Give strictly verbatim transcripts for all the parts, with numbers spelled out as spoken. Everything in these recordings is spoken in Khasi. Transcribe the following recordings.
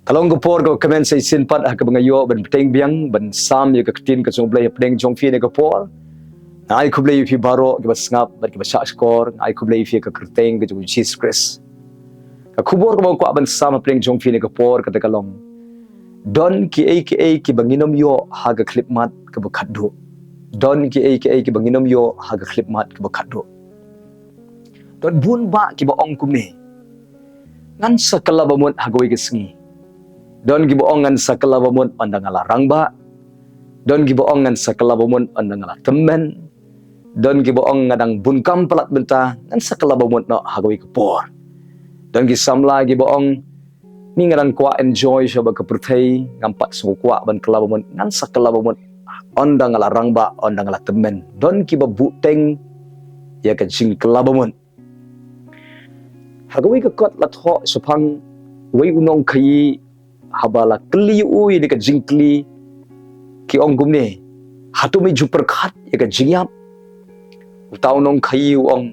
Ka long ka por kaba kmen sa shisien pat ha kaba nga ïoh ban bteng biang ban sam ïa ka ktien ka jong U Blei hapdeng jong phi ha kane ka por. Nga ai khublei ïa phi baroh kiba sngap bad kiba shahshkor, nga ai khublei ïa phi ha ka kyrteng ka jong U Jisu Khrist. Ka khubor kaba nga kwah ban sam hapdeng jong phi ha kane ka por kata ka long: Don kiei kiei kiba nginym ïoh ha ka khyllipmat kaba khatduh. Don kiei kiei kiba nginym ïoh ha ka khyllipmat kaba khatduh. Don bun bah kiba ong kumne: Ngan sa kylla ba mut ha kawei ka sngi. Don kiba ong: Ngan sa kylla ba mut ynda nga la rangbah. Don kiba ong: Ngan sa kylla ba mut ynda nga la tymmen. Don kiba ong: Nga dang bun kam palat mynta, ngan sa kylla ba mut noh ha kawei ka por. Don ki samla kiba ong: Ni nga dang kwah enjoy sha ba ka pyrthei, ngam pat sngew kwah ban kylla ba mut, ngan sa kylla ba mut ynda nga la rangbah, ynda nga la tymmen. Don kiba buhteng ïa ka jingkylla ba mut. Ha kawei ka kot la thoh shaphang wei u nongkhaïi, haba la kylli ïa u ïa ka jingkylli, ki ong kumne: Hato me ju pyrkhat ïa ka jingïap? Uta u nongkhaïi u ong: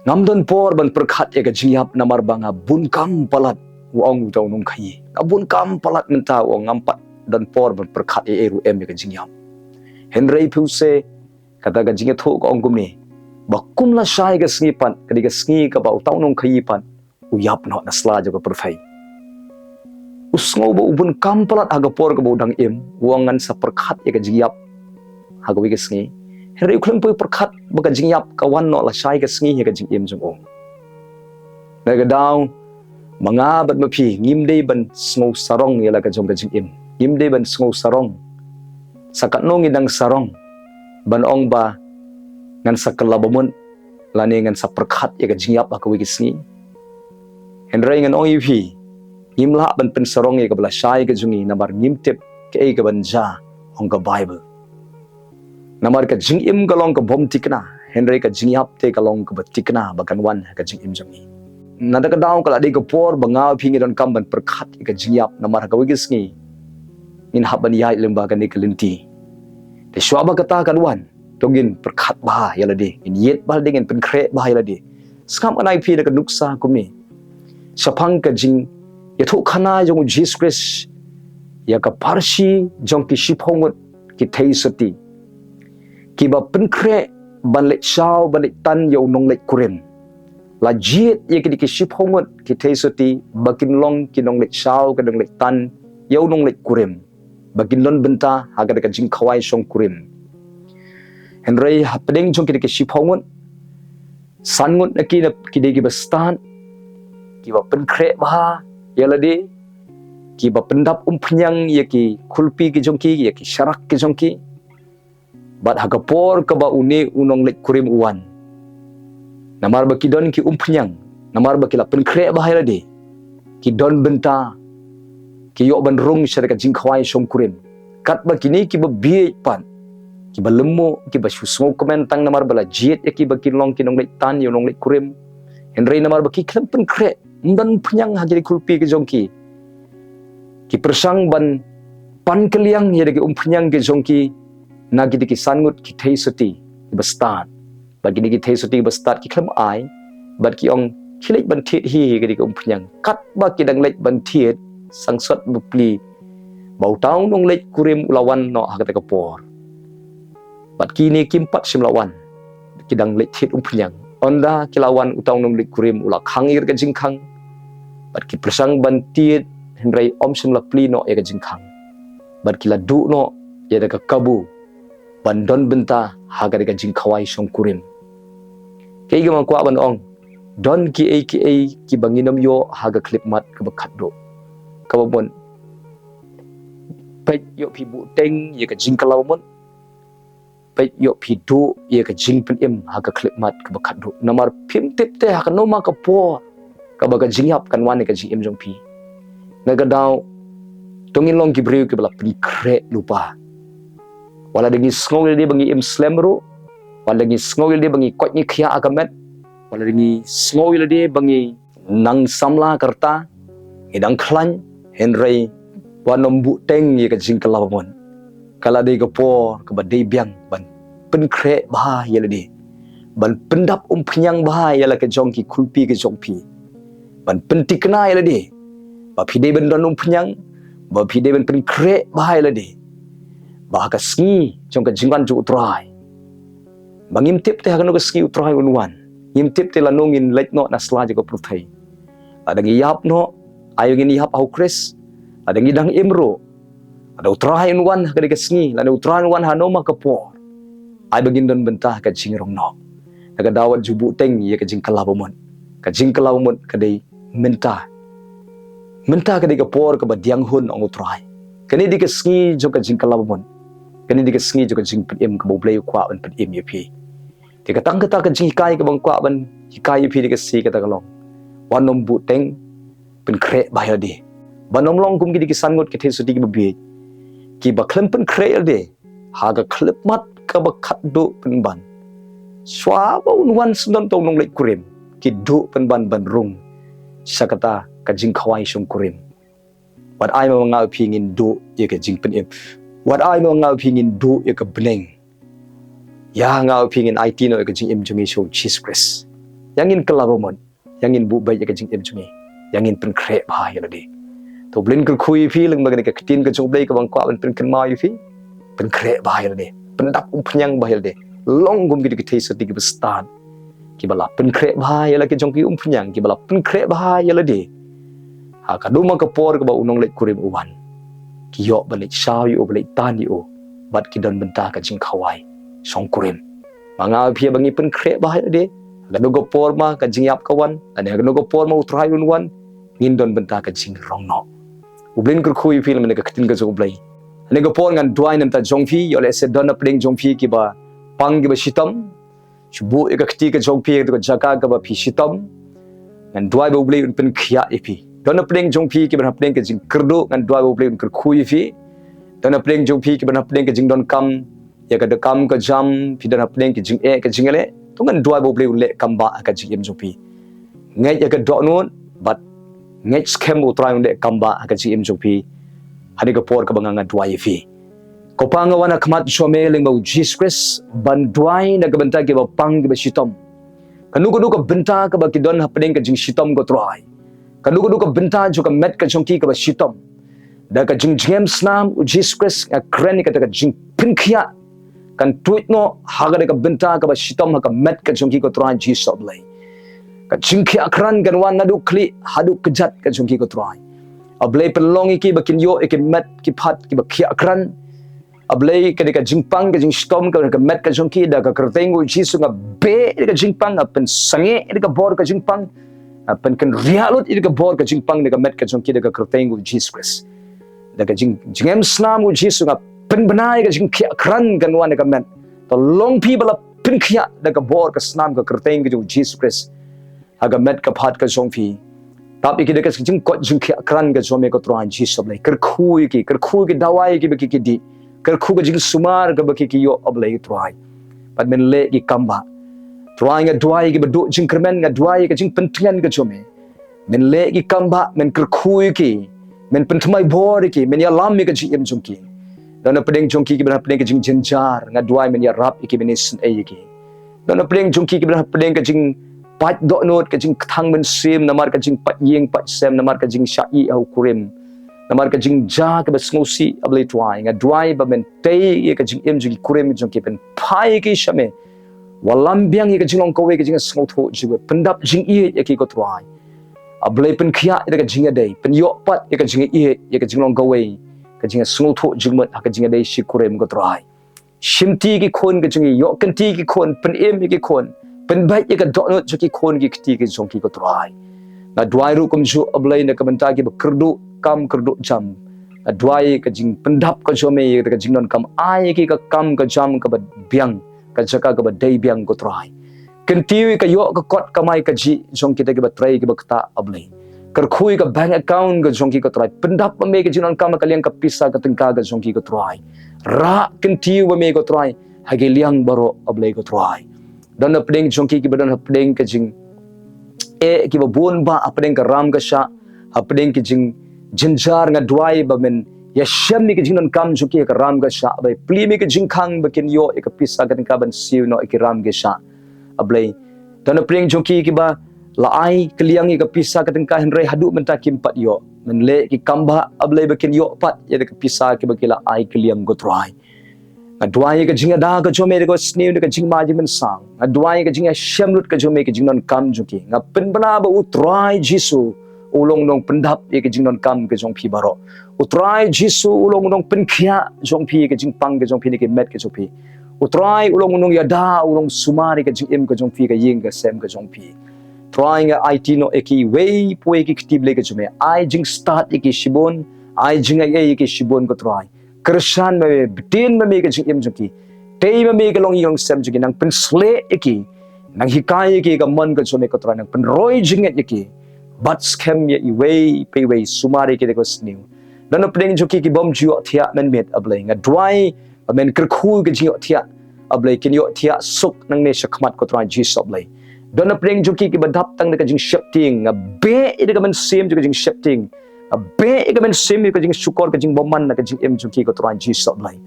Ngam don por ban pyrkhat ïa ka jingïap namar ba nga bun kam palat, u ong uta u nongkhaïi. Nga bun kam palat mynta, u ong, ngam pat don por ban pyrkhat ei ei ruh em ïa ka jingïap. Hynrei phi u se, kata ka jingïathuh ka ong kumne: Ba kum lashai ka sngi pat, ka dei ka sngi kaba uta u nongkhaïi pat u ïap noh na sla jong ka pyrthei. U sngew ba u bun kam palat ha ka por kaba u dang im, u ong: Ngan sa pyrkhat ïa ka jingïap ha kawei ka sngi. Hynrei u khlem poi pyrkhat ba ka jingïap ka wan noh lashai ka sngi ïa ka jingim jong u. Na ka daw, ma nga bad ma phi, ngim dei ban sngew sarong ïa la ka jong ka jingim. Ngim dei ban sngew sarong. Sa katno ngi dang sarong ban ong ba ngan sa kylla ba mut, lane ngan sa pyrkhat ïa ka jingïap ha kawei ka sngi. Hynrei ngan ong ïa phi, ngim lah ban pynsarong ïa kaba lashai ka jong ngi namar ngim tip kaei kaban jia, ong ka Baibl. Namar ka jingim ka long ka bym thikna, hynrei ka jingïap te ka long kaba thikna ba kan wan ha ka jingim jong ngi. Nangta ka daw ka la dei ka por ba nga phi ngi donkam ban pyrkhat ïa ka jingïap namar ha kawei ka sngi ngin hap ban ïaid lyngba kane ka lynti. Te shuwa ba kata kan wan, to ngin pyrkhat bha ïa lade, ngin ïeit bha lade, ngin pynkhreh bha ïa lade. Sngap ngan ai phi da ka nuksa kumne shaphang ka jingïathuhkhana jong U Jisu Khrist ïa ka pharshi jong ki shiphew ngut ki theisotti kiba pynkhreh ban leit shaw ban leit tan ïa u nongleit kurim. La jied ïa kine ki shiphew ngut ki theisotti ba kin long ki nongleit shaw, ki nongleit tan ïa u nongleit kurim, ba kin don bynta ha kata ka jingkhawai shongkurim. Hynrei hapdeng jong kine ki shiphew ngut, san ngut na ki, na ki dei kiba stad, kiba pynkhreh bha ïa lade, kiba pyndap umphniang ïa ki khulpi ki jong ki, ïa ki sharak ki jong ki. Bad ha ka por kaba une u nongleit kurim u wan, namar ba ki don ki umphniang, namar ba ki la pynkhreh bha ïa lade, ki don bynta, ki ïoh ban rung sha ka jingkhawai shongkurim. Katba kine kiba bieit pat, kiba lymmuh, kiba shu sngewkmen tang namar ba la jied ïa ki ba kin long ki nongleit tan ïa u nongleit kurim. Hynrei namar ba ki khlem pynkhreh, ym don umphniang ha ki khulpi ki jong ki, ki pyrshang ban pan kylliang ïa ki umphniang ki jong ki na kine ki san ngut ki theisotti kiba stad. Bad kine ki theisotti kiba stad ki khlem ai, bad ki ong, khie leit ban thied hi ïa kine ki umphniang. Katba ki dang leit ban thied, sangsot bapli ba uta u nongleit kurim u la wan noh ha kata ka por. Bad kine kim pat shym la wan, ki dang leit thied umphniang. Ynda ki la wan, uta u nongleit kurim u la khang ïa ka jingkhang. Bad ki pyrshang ban thied, hynrei ym shym la plie noh ïa ka jingkhang. Bad ki la duh noh ïa ka kabu ban don bynta ha kata ka jingkhawai shongkurim. Kaei kaba nga kwah ban ong, don kiei kiei kiba nginym ïoh ha ka khyllipmat kaba khatduh. Kaba bun, peit ïoh phi buhteng ïa ka jingkylla ba mut. Peit ïoh phi duh ïa ka jingpynim ha ka khyllipmat kaba khatduh. Namar phim tip te ha kano ma ka por kaba ka jingïap kan wan ïa ka jingim jong phi. Na ka daw, to ngin long ki briew kiba la pynkhreh lypa. Wat la da ngi sngew ïa lade ba ngi im slem ruh, wat la da ngi sngew ïa lade ba ngi koit ngi khiah ha ka met, wat la da ngi sngew ïa lade ba ngi nang samla ka rta, ngi dang khlaiñ, hynrei wat nym buhteng ïa ka jingkylla ba mut. Ka la dei ka por kaba dei biang ban pynkhreh bha ïa lade, ban pyndap umphniang bha ïa la ka jong ki khulpi ka jong phi, ban pynthikna ïa lade, ba phi dei ban don umphniang, ba phi dei ban pynkhreh bha ïa lade, ba ha ka sngi jong ka jingwan jong U Trai, ba ngim tip te ha kano ka sngi U Trai un wan. Ngim tip te lano ngin leit noh na sla jong ka pyrthei. Lada ngi ïap noh, ai ba ngin ïap ha U Khrist. Lada ngi dang im ruh, lada U Trai un wan ha kane ka sngi, lada U Trai un wan hano ma ka por, ai ba ngin don bynta ha ka jingrong noh. Na ka daw wat ju buh teng ïa ka jingkylla bamut. Ka jingkylla bamut ka dei mynta. Mynta ka dei ka por kaba diang hun, ong U Trai. Kane dei ka sngi jong ka jingkylla bamut. Kane dei ka sngi jong ka jingpynim kaba U Blei u kwah ban pynim ïa phi. Te ka tang kata ka jinghikai kaba nga kwah ban hikai ïa phi ha kane ka sngi kata ka long, wat nym buh teng, pynkhreh bha ïa lade. Wat nym long kum kine ki san ngut ki theisotti kiba bieit, kiba khlem pynkhreh ïa lade ha ka khyllipmat kaba khadduh pynban. Shuwa ba un wan syndon tang u nongleit kurim, ki duh pynban ban rung sha kata ka jingkhawai shongkurim. Wat ai ma nga u phi ngin duh ïa ka jingpynim. Wat ai ma nga u phi ngin duh ïa ka bneng. Ïa nga u phi ngin aiti noh ïa ka jingim jong ngi sha U Jisu Khrist. Ïa ngin kylla bamut. Ïa ngin buh beit ïa ka jingim jong ngi. Ïa ngin pynkhreh bha ïa lade. To U Blei un kyrkhu ïa phi lyngba kane ka ktien ka jong U Blei kaba nga kwah ban pynkynmaw ïa phi. Pynkhreh bha ïa lade. Pyndap umphniang bha ïa lade. Long kum kito ki theisotti kiba stad, kiba la pynkhreh bha ïa la ki jong ki umphniang, kiba la pynkhreh bha ïa lade. Ha kano ma ka por kaba u nongleit kurim u wan, ki ïoh ban leit shaw ïa u, ban leit tan ïa u, bad ki don bynta ka jingkhawai shongkurim. Ma nga u phi ba ngin pynkhreh bha ïa lade. Ha kano ka por ma ka jingïap ka wan, lane ha kano ka por ma U Trai un wan, ngin don bynta ka jingrong noh. U Blei un kyrkhu ïa phi lyngba kane ka ktien ka jong U Blei. Ha kane ka por ngan duwai na ka bynta jong phi, ïoh lehse don na pdeng jong phi kiba pang kiba shitom. Shu buh ïa ka kti ka jong phi ha ka jaka kaba phi shitom. Ngan duwai ba U Blei un pynkhiah ïa phi. Don na pdeng jong phi kiba don na pdeng ka jingkyrduh, ngan duwai ba U Blei un kyrkhu ïa phi. Don na pdeng jong phi kiba don na pdeng ka jingdonkam ïa ka donkam ka jam, phi don na pdeng ka jingeh ka jingïaleh. To ngan duwai ba U Blei un leh kam ba ha ka jingim jong phi. Ngeit ïa ka dohnud, bad ngeit skhem ba U Trai un leh kam ba ha ka jingim jong phi. Ha kane ka por kaba nga nga duwai ïa phi. Ko Pa, nga wan ha khmat jong me lyngba U Jisu Khrist ban duwai na ka bynta kiba pang kiba shitom. Kano kano ka bynta kaba ki don ha pdeng ka jingshitom, ko Trai. Kano kano ka bynta jong ka met ka jong ki kaba shitom, da ka jingjngem snam U Jisu Khrist nga kren ïa kata ka jingpynkhiah kan tuid noh ha kata ka bynta kaba shitom ha ka met ka jong ki, ko Trai Jisu A Blei. Ka jingkhiah krat kan wan naduh khlieh haduh kjat ka jong ki, ko Trai. A Blei, pynlong ïa ki ba kin ïoh ïa ki met ki phad kiba khiah krat. A Blei, ka dei ka jingpang ka jingshitom ka, ka met ka jong ki, da ka kyrteng U Jisu nga beh ïa ka jingpang, nga pynsangeh ïa ka bor ka jingpang, nga pynkynriah lut ïa ka bor ka jingpang da ka met ka jong ki da ka kyrteng U Jisu Khrist. Da ka jing, jingem snam U Jisu nga pynbna ïa ka jingkhiah krat kan wan da ka met. To long phi ba la pynkhiah da ka bor ka snam ka kyrteng ka jong U Jisu Khrist ha ka met ka phad ka jong phi. Tap ïa ki da ka jingkoit jingkhiah krat ka jong me, ko Trai Jisu A Blei. Kyrkhu ïa ki, kyrkhu ïa ki, dawa ïa ki ba ki, ki dih. Kyrkhu ka jingsumar kaba ki, ki ïoh, A Blei Trai. Bad men leh ïa ki kam ba, Trai, nga duwai ïa ki ba duh jingkyrmen, nga duwai ïa ka jingpyntngen ka jong me. Men leh ïa ki kam ba, men kyrkhu ïa ki, men pynthymmai bor ïa ki, men ïalam ïa ka jingim jong ki. Don na pdeng jong ki kiba don na pdeng ka jingjynjar, nga duwai men ïarap ïa ki, men isynei ïa ki. Don na pdeng jong ki kiba don na pdeng ka jingpait dohnud, ka jingkthang mynsiem, namar ka jingpait ïing pait sem, namar ka jingshah ïeh ha u kurim, namar ka jingjia kaba sngewsih, A Blei Trai. Nga duwai ba men tei ïa ka jingim jong ki, kurim jong ki, pynphai ïa ki sha me. Wallam biang ïa ka jinglong kawei ka jingsngewthuh jingmut, pyndap jingïeit ïa ki, ko Trai. A Blei, pynkhiah ïa ka jingïadei, pynïoh pat ïa ka jingïeit, ïa ka jinglong kawei ka jingsngewthuh jingmut ha ka jingïadei shi kurim, ko Trai. Shimti ïa ki khun ka jong ngi, ïoh kynti ïa ki khun, pynim ïa ki khun, pynbeit ïa ka dohnud jong ki khun ki kti ki jong ki, ko Trai. Nga duwai ruh kumjuh, A Blei, na ka bynta kiba kyrduh kam kyrduh jam. Nga duwai ka jingpyndap ka jong me, ïa ka jingdonkam, ai ïa ki ka kam ka jam kaba biang, ka jaka kaba dei biang, ko Trai. Kyntiew ïa ka ïoh ka kot kamai kajih jong kita kiba trei kiba ktah, A Blei. Kyrkhu ïa ka bank account ka jong ki, ko Trai. Pyndap ma me ka jingdonkam ha ka liang ka pisa ka tyngka ka jong ki, ko Trai. Rah kyntiew ma me, ko Trai, ha ki liang baroh, A Blei, ko Trai. Don na pdeng jong ki kiba don ha pdeng ka jing, eh, kiba bun bah ha pdeng ka ram ka shah, ha pdeng ka jingjynjar, nga duwai ba men ïashem ïa ka jingdonkam jong ki ha ka ram ka shah, ba plie ïa ka jingkhang ba kin ïoh ïa ka pisa ka tyngka ban siew noh ïa ki ram ki shah. A Blei, don na pdeng jong ki kiba la ai kylliang ïa ka pisa ka tyngka hynrei haduh mynta kim pat ïoh. men leh ki kam ba, A Blei, ba kin ïoh pat ïa ka pisa kiba ki la ai kylliang, ko Trai. Nga duwai ïa ka jingïada ka jong me ha kane ka sniew da ka jingma jingmynsaw. Nga duwai ïa ka jingïashem lut ka jong me ha ka jingdonkam jong ki. Nga pynbna ba U Trai Jisu u long u nongpyndap ïa ka jingdonkam ka jong phi baroh. U Trai Jisu u long u nongpynkhiah jong phi ïa ka jingpang ka jong phi ne ki met ka jong phi. U Trai u long u nongïada, u long u sumar ïa ka jingim ka jong phi, ka ïing ka sem ka jong phi. Trai, nga aiti noh ïa kiwei pa kiwei ki kti Blei ka jong me. Ai jingstad ïa ki shibun, ai jingaiei ïa ki shibun, ko Trai. Kyrshan ma me, btin ma me ka jingim jong ki. Tei ma me ka longïing longsem jong ki, nang pynshlei ïa ki. Nang hikai ïa ki ka mon ka jong me, ko Trai, nang pynroi jingngeit ïa ki. Bat skhem ïa iwei pa iwei, sumar ïa ki ha kane ka sniew. Don napdeng jong ki ki bym ju ïohthiah mynmiet, A Blei. Nga duwai ba men kyrkhu ka jingïohthiah, A Blei, kin ïohthiah suk nangne shakhmat, ko Trai Jisu, A Blei. Don napdeng jong ki kiba dap tang da ka jingsheptieng, nga beh ïa ka mynsiem jong ka jingsheptieng. Nga beh ïa ka mynsiem ïa ka jingshukor, ka jingbymman na ka jingim jong ki, ko Trai Jisu, A Blei.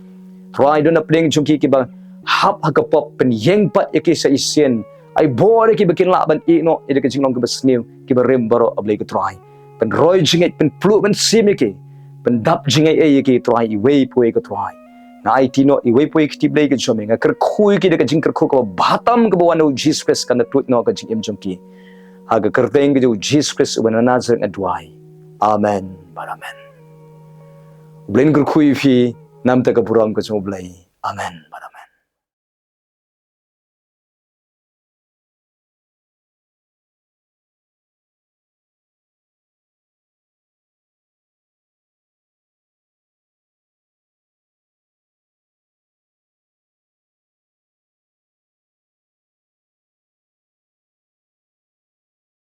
Trai, don napdeng jong ki kiba hap ha ka pop, pynïeng pat ïa ki sa shisien. Ai bor ïa ki ba kin lah ban ïeh noh ïa ka jinglong kaba sniew, kiba rim baroh, A Blei, ko Trai. Pynroi jingngeit, pynpluh mynsiem ïa ki. Pyndap jingaiei ïa ki, Trai, iwei pa iwei, ko Trai. Nga aiti noh iwei pa iwei ki kti Blei ka jong me. Nga kyrkhu ïa ki da ka jingkyrkhu kaba bha tam kaba wan na U Jisu Khrist, kan da tuid noh ha ka jingim jong ki. Ha ka kyrteng ka jong U Jisu Khrist uba na Nasareth nga duwai. Amen bad amen. U Blei un kyrkhu ïa phi namar ka burom ka jong U Blei. Amen.